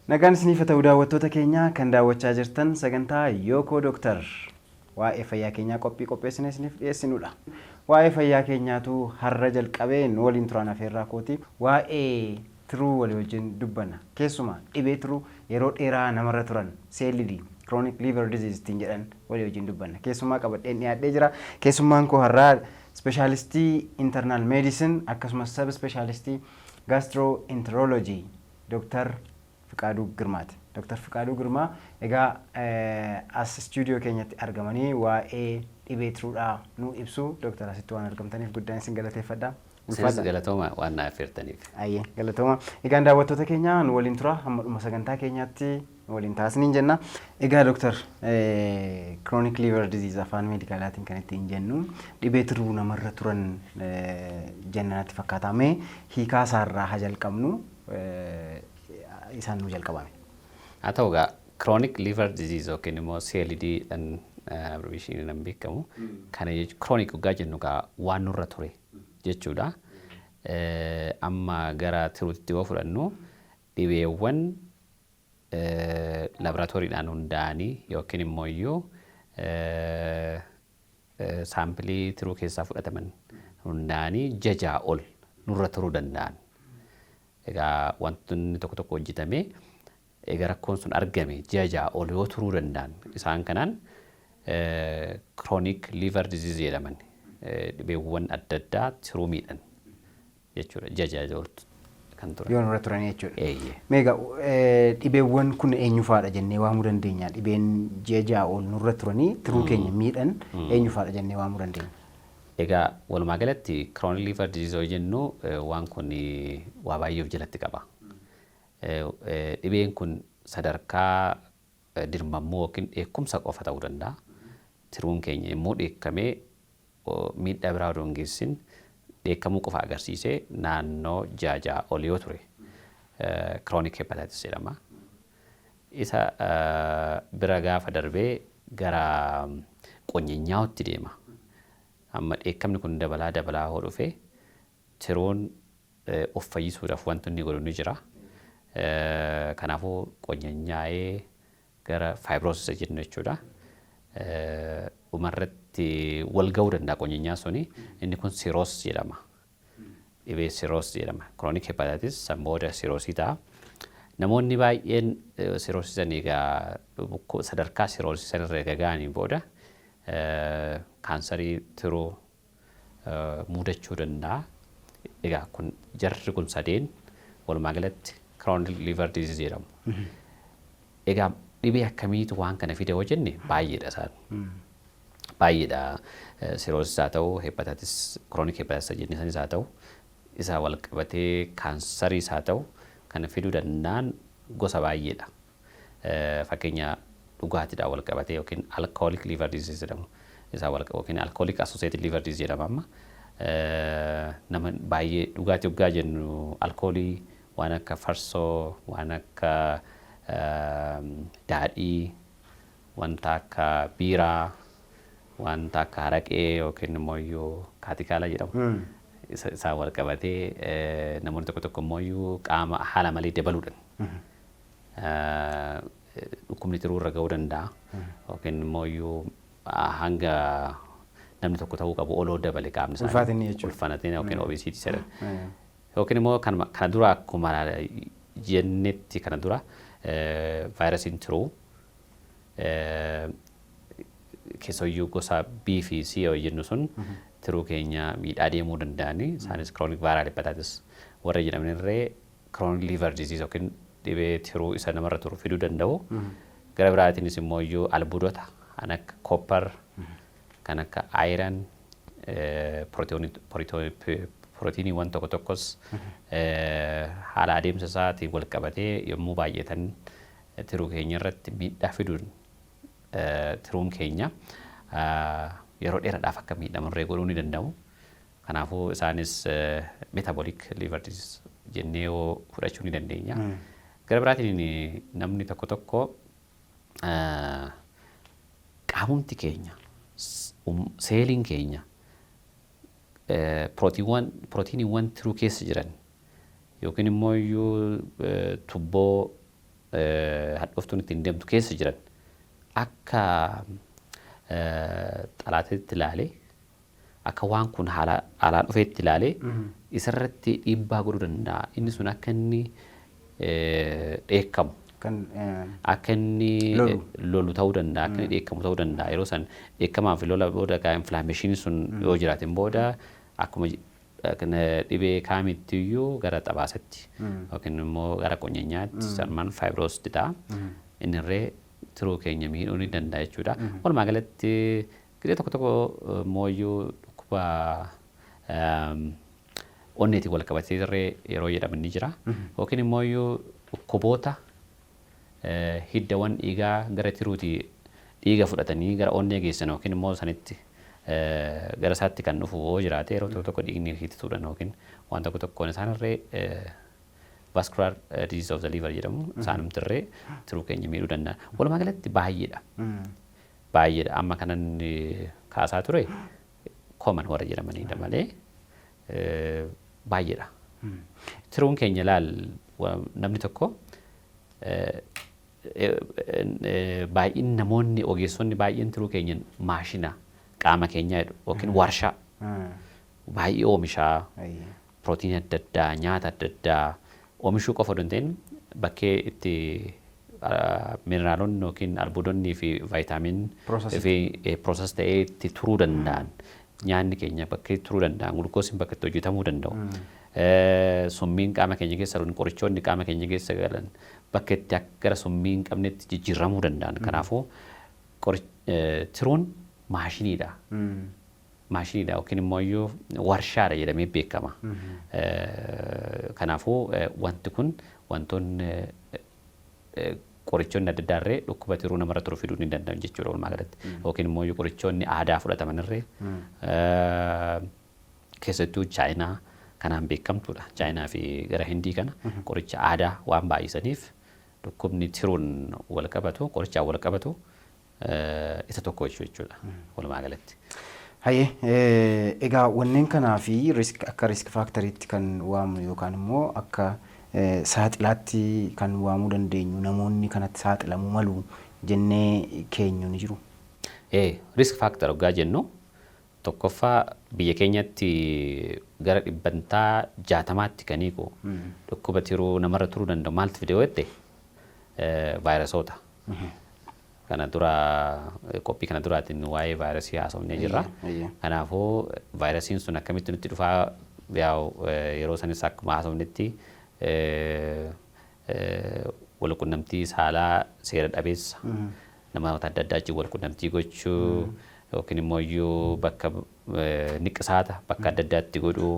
Nagaan isiniif haa ta'u daawwattoota keenya kan daawwachaa jirtan sagantaa Yookoo Dooktar waa'ee fayyaa keenyaa qophii qopheessine isiniif dhiyeessinudha. Waa'ee fayyaa keenyaatu har'a jalqabee nu waliin turaan afeerraa kooti. Waa'ee tiruu walii wajjin dubbanna. Keessumaa dhibee tiruu yeroo dheeraa namarra turan CLD, Chronic Liver Disease ittiin jedhan walii wajjin dubbanna. Keessummaa qabadheen dhiyaadhee jira. Keessummaan koo har'aa Ispeeshaalistii Internal Medicine akkasumas Sub Ispeeshaalistii Gastroenterology Dr. Fiqaaduu Girmaati. Dr. Fiqaaduu Girmaa egaa as istuudiyoo keenyatti argamanii waa'ee dhibee tiruudhaa nu ibsu. Dr. asitti waan argamtaniif guddaan isin galateeffadha. Isinis galatooma waan na affeertaniif. Ayyee galatooma. Egaan daawwattoota keenya nu waliin tura hamma dhuma sagantaa keenyaatti nu waliin taasisniin jenna. Egaa Dr. Chronic liver disease afaan meedikaalaatiin kan ittiin jennu dhibee tiruu namarra turan jenna natti fakkaata. Mee hiikaa isaarraa haa jalqabnu isaan nu jalqabame. Haa ta'u egaa chronic liver disease yookiin immoo CLD dhaan abbreviation beekamu. Kana jechuun chronic waggaa jennu egaa waan nurra ture jechuudha. Amma gara tiruutti yoo fudhannu, dhibeewwan laaboraatooriidhaan hundaa'anii yookiin immoo iyyuu saampilii tiruu keessaa fudhataman hundaa'anii ji'a 6 ol nurra turuu danda'an. Egaa wantoonni tokko tokko hojjetamee egaa rakkoon sun argame ji'a 6 ol yoo turuu danda'an, isaan kanaan chronic liver disease jedhaman, dhibeewwan adda addaa tiruu miidhan jechuudha. Ji'a 6 ol kan turan. Yoo nurra turan jechuudha. Eeyyee. Meegaa dhibeewwan kun eenyu fa'aadha jennee waamuu dandeenya? Dhibeen ji'a 6 ol nurra turanii tiruu keenya miidhan eenyu fa'aadha jennee waamuu dandeenya? Egaa walumaa galatti chronic liver disease yoo jennu, waan kun waa baay'ee of jalatti qaba. Dhibeen kun sadarkaa dirmammuu yookiin dheekkumsa qofa ta'uu danda'a. Tiruun keenya immoo dheekkamee miidhaa biraa odoo hin geessisin dheekkamuu qofa agarsiisee naannoo ji'a 6 ol yoo ture chronic hepatitis jedhama. Isa bira gaafa darbee gara qonyanyaa'utti deema. Amma dheekkamni kun dabalaa dabalaa hoo dhufe, tiruun of fayyisuudhaaf wanti inni godhu ni jira. Kanaafuu qonyanyaa'ee gara fibrosis jennu jechuudha. Dhumarratti wal ga'uu danda'a qonyanyaa suni. Inni kun cirrhosis jedhama. Dhibee cirrhosis jedhama. Chronic hepatitis san booda cirrhosis ta'a. Namoonni baay'een cirrhosis egaa sadarkaa cirrhosis sanarra egaa ga'anii booda kaansarii tiruu mudachuu danda'a. Egaa kun jarri kun sadeen walumaa galatti chronic liver disease jedhamu. Egaa dhibee akkamiitu waan kana fide yoo jenne, baay'eedha isaan. Baay'eedha. Cirrhosis haa ta'u, hepatitis, chronic hepatitis jenne sanis haa ta'u, isa wal qabatee kaansariis haa ta'u, kana fiduu danda'an gosa baay'eedha. Fakkeenya dhugaatiidhaan wal qabatee yookiin alcoholic liver disease jedhamu. Isaa wal yookiin alcoholic associated liver disease jedhama amma. Nama baay'ee dhugaatii dhugaa jennu alkoolii waan akka farsoo, waan akka daadhii, wanta akka biiraa, wanta akka haraqee yookiin immoo iyyuu kaatikaala jedhamu. Isaan wal qabatee namoonni tokko tokko immoo iyyuu qaama haala malee dabaluudhaan dhukkubni tiruu irra ga'uu danda'a. Yookiin immoo iyyuu hanga namni tokko ta'uu qabu oloo dabale qaamni isaanii. Ulfaatinni jechuudha. Ulfaatinni yookiin obesity jedhan. Yookiin immoo kana dura akkuma jennetti, kana dura vaayirasiin tiruu keessayyuu gosa B fi C yoo jennu sun tiruu keenya miidhaa deemuu danda'ani. Isaanis chronic viral hepatitis warra jedhaman irree chronic liver disease yookiin dhibee tiruu isa namarra turu fiduu danda'u. Gara biraatiinis immoo iyyuu albuudota kan akka copper, kan akka iron, pirootiiniiwwan tokko tokkos haala adeemsa isaatiin wal qabatee yommuu baay'atan tiruu keenya irratti miidhaa fiduun tiruun keenya yeroo dheeraadhaaf akka miidhamurree godhuu ni danda'u. Kanaafuu isaanis metabolic liver disease jennee yoo fudhachuu ni dandeenya. Gara biraatiin namni tokko tokko qaamumti keenya, seeliin keenya Pirootiiniiwwan tiruu keessa jiran yookiin immoo iyyuu tubboo hadhooftuun ittiin deemtu keessa jiran akka xalaatiitti ilaalee, akka waan kun haalaan dhufeetti ilaalee isarratti dhiibbaa godhuu danda'a. Inni sun akka inni dheekkamu. Kan Akka inni lolu. Lolu ta'uu danda'a. Akka inni dheekkamu ta'uu danda'a. Yeroo san dheekkamaa fi lola booda gaa inflammation sun yoo jiraatin booda akkuma dhibee kaamitti iyyuu gara xabaasatti yookiin immoo gara qonyanyaatti sarmaan fibrosed ta'a. Inni irree tiruu keenya miidhuu ni danda'a jechuudha. Walumaa galatti gidee tokko tokko immoo iyyuu dhukkuba onneetiin wal qabatee irree yeroo jedhaman ni jira. Yookiin immoo iyyuu dhukkuboota hiddawwan dhiigaa gara tiruutii dhiiga fudhatanii gara onnee geessan yookiin immoo sanitti gara isaatti kan dhufu yoo jiraate, yeroo tokko tokko dhiigni hittituudhaan yookiin waan tokko tokkoon isaan irree vascular disease of the liver jedhamu, isaanumti irree tiruu keenya miidhuu danda'a. Walumaa galatti baay'eedha. Baay'eedha. Amma kanan kaasaa ture common warra jedhamanidha malee baay'eedha. Tiruun keenya laal, namni tokko baay'in namoonni ogeessonni baay'een tiruu keenya maashina qaama keenyaa jedhu yookiin warshaa baay'ee oomishaa pirootiinii adda addaa, nyaata adda addaa oomishuu qofa osoo hin ta'in, bakkee itti mineraalonni yookiin albuudonnii fi vaayitaamin Process fi process ta'ee itti turuu danda'an, nyaanni keenya bakkee turuu danda'an, gulukoosiin bakka itti hojjetamuu danda'u. Summiin qaama keenya keessa jiran, qorichoonni qaama keenya keessa galan bakka itti akka gara summii hin qabnetti jijjiiramuu danda'an. Kanaafuu tiruun maashiniidha. Maashiniidha yookiin immoo iyyuu warshaadha jedhamee beekama. Kanaafuu wanti kun wantoonni qorichoonni adda addaa irree dhukkuba tiruu namarra turu fiduu ni danda'an jechuudha walumaa galatti. Yookiin immoo iyyuu qorichoonni aadaa fudhataman irree, keessattuu Chaayinaa kanaan beekamtuudha. Chaayinaa fi gara Hindii kana qoricha aadaa waan baay'isaniif dhukkubni tiruun wal qabatu, qorichaan wal qabatu isa tokko jechuudha walumaa galatti. Hayyee, egaa wanneen kanaa fi risk akka risk factoriitti kan waamnu yookaan immoo akka saaxilaatti kan waamuu dandeenyu, namoonni kanatti saaxilamuu malu jennee keenyu ni jiru. Risk factor hoggaa jennu, tokkoffaa biyya keenyatti gara 60%tti kan hiiku dhukkuba tiruu namarra turuu danda'u maaltu fide yoo jette, vaayirasoota. Kana dura qophii kana duraatiin waa'ee vaayirasii haasofnee jirra. Kanaafuu vaayirasiin sun akkamitti nutti dhufaa? Yaa'u yeroo sanis akkuma haasofnetti walqunnamtii saalaa seera dhabeessa namoota adda addaa wajjin walqunnamtii gochuu yookiin immoo iyyuu bakka niqisaata bakka adda addaatti godhuu,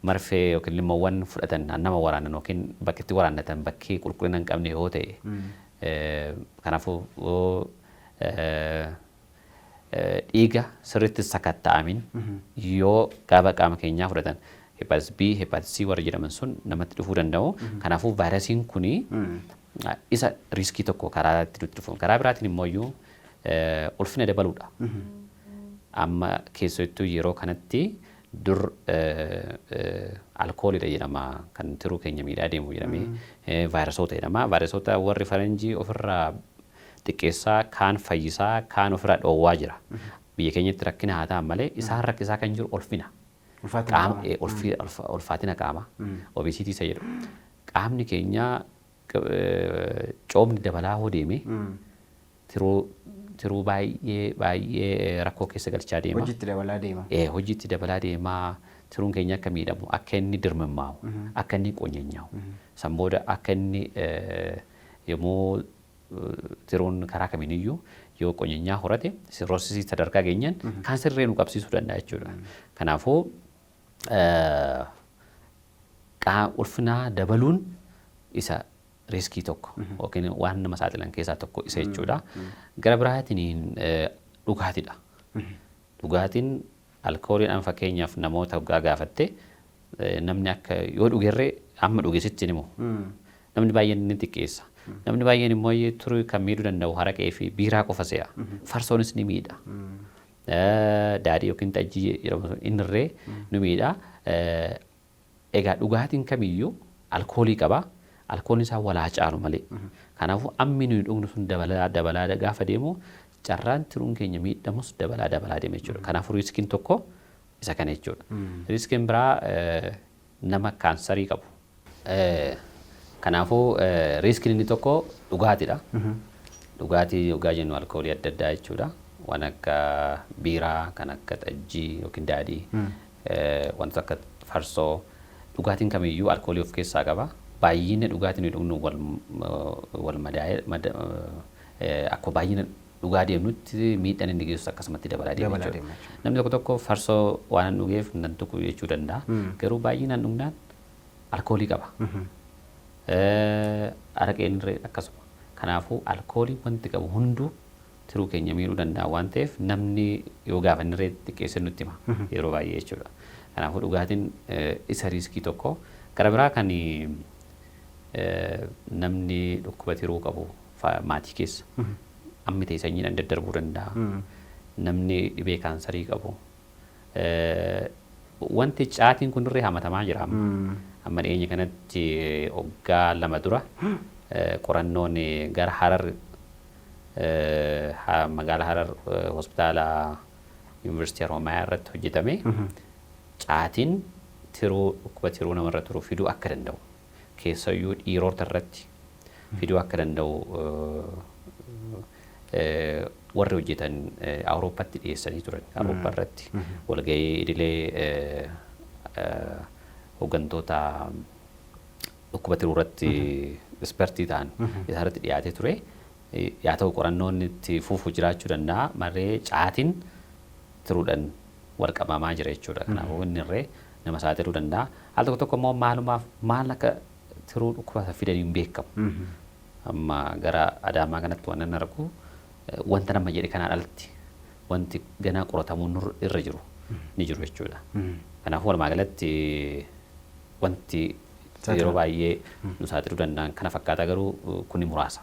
marfee yookiin limmoowwan fudhatan nama waraanan yookiin bakki itti waraannatan bakkee qulqullina hin qabne yoo ta'e, kanaafuu yoo dhiiga sirriitti sakatta'amin yoo gaafa qaama keenyaa fudhatan, hepatitis B, hepatitis C warra jedhaman sun namatti dhufuu danda'u. Kanaafuu vaayirasiin kuni isa risk tokko karaa itti nutti dhufu. Karaa biraatiin immoo iyyuu ulfina dabaluudha. Amma keessattuu yeroo kanatti dur alkoolidha jedhama kan tiruu keenya miidhaa deemu jedhamee, vaayirasoota jedhama. Vaayirasoota warri faranjii ofirraa xiqqeessaa, kaan fayyisaa, kaan ofirraa dhoowwaa jira. Biyya keenyatti rakkina haa ta'an malee isaan rakkisaa kan jiru ulfina. Ulfaatina Qaama qaamaa. Ulfaatina qaamaa. Obesity isa jedhu. Qaamni keenya coomni dabalaa hoo deeme tiruu baay'ee baay'ee rakkoo keessa galchaa deema. Hojiitti dabalaa deema. Hojiitti dabalaa deemaa, tiruun keenya akka miidhamu, akka inni dirmammaa'u, akka inni qonyanyaa'u, san booda akka inni yommuu tiruun karaa kamiiniyyuu yoo qonyanyaa horate cirrhosis sadarkaa geenyaan kaansarii nu qabsiisuu danda'a jechuudha. Kanaafuu ulfinaa dabaluun isa risk tokko yookiin waan nama saaxilan keessaa tokko isa jechuudha. Gara biraatiin dhugaatiidha. Dhugaatiin alkooliidhaan fakkeenyaaf namoota hoggaa gaafatte, namni akka yoo dhugerree amma dhuge sitti himu. Namni baay'een ni xiqqeessa. Namni baay'een immoo turuu kan miidhuu danda'u haraqee fi biiraa qofa se'a. Farsoonis ni miidha. Daadhii yookiin xajjii jedhamu sun innirree nu miidha. Egaa dhugaatiin kamiyyuu alkoolii qaba. Alkooliin isaa walaa caalu malee. Kanaafuu ammi nuyi dhugnu sun dabalaa dabalaa gaafa deemu, carraan tiruun keenya miidhamus dabalaa dabalaa deema jechuudha. Kanaafuu riskiin tokko isa kana jechuudha. Riskiin biraa nama kaansarii qabu. Kanaafuu riskiin inni tokko dhugaatiidha. Dhugaatii dhugaa jennu alkoolii adda addaa jechuudha. Waan akka biiraa, kan akka xajjii yookiin daadhii, wantoota akka farsoo, dhugaatiin kamiyyuu alkoolii of keessaa qaba. Baay'inni dhugaatii nuyi dhugnu wal madaa'ee akkuma baay'ina dhugaa deemnutti miidhaan inni geessus akkasumatti dabalaa deema jechuudha. Namni tokko tokko farsoo waan hin dhugeef nan tuqu jechuu danda'a. Garuu baay'inaan dhugnaan alkoolii qaba. Araqeen illee akkasuma. Kanaafuu alkoolii wanti qabu hunduu tiruu keenya miidhuu danda'a waan ta'eef, namni yoo gaafanne illee xiqqeessee nutti hima yeroo baay'ee jechuudha. Kanaafuu dhugaatiin isa riskii tokko. Gara biraa kan namni dhukkuba tiruu qabu maatii keessa ammi ta'e sanyiidhaan daddarbuu danda'a. Namni dhibee kaansarii qabu. Wanti caatiin kunirree hamatamaa jira amma. Amma dhiyeenya kanatti waggaa 2 dura qorannoon gara Harar, magaalaa Harar, hospitaala Yuunivarsiitii Haroomayaa irratti hojjetame, caatiin tiruu dhukkuba tiruu namarra turu fiduu akka danda'u, keessayyuu dhiirota irratti fiduu akka danda'u warri hojjetan Awurooppaatti dhiyeessanii turan. Awurooppaa irratti walgahii idilee hooggantoota dhukkuba tiruu irratti expertii ta'an isaa irratti dhiyaatee ture. Yaa ta'u, qorannoon itti fufu jiraachuu danda'a. Marree caatiin tiruudhaan wal qabamaa jira jechuudha. Kanaafuu inni irree nama saaxiluu danda'a. Al tokko tokko immoo maalumaaf maal akka tiruu dhukkuba fidanii hin beekamu. Amma gara Adaamaa kanatti waan nan argu, wanta nama jedhe kanaan alatti wanti ganaa qoratamuu irra jiru ni jiru jechuudha. Kanaafuu walumaa galatti wanti yeroo baay'ee nu saaxiluu danda'an kana fakkaata, garuu kuni muraasa.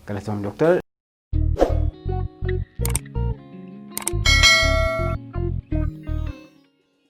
Galatoom, dooktar.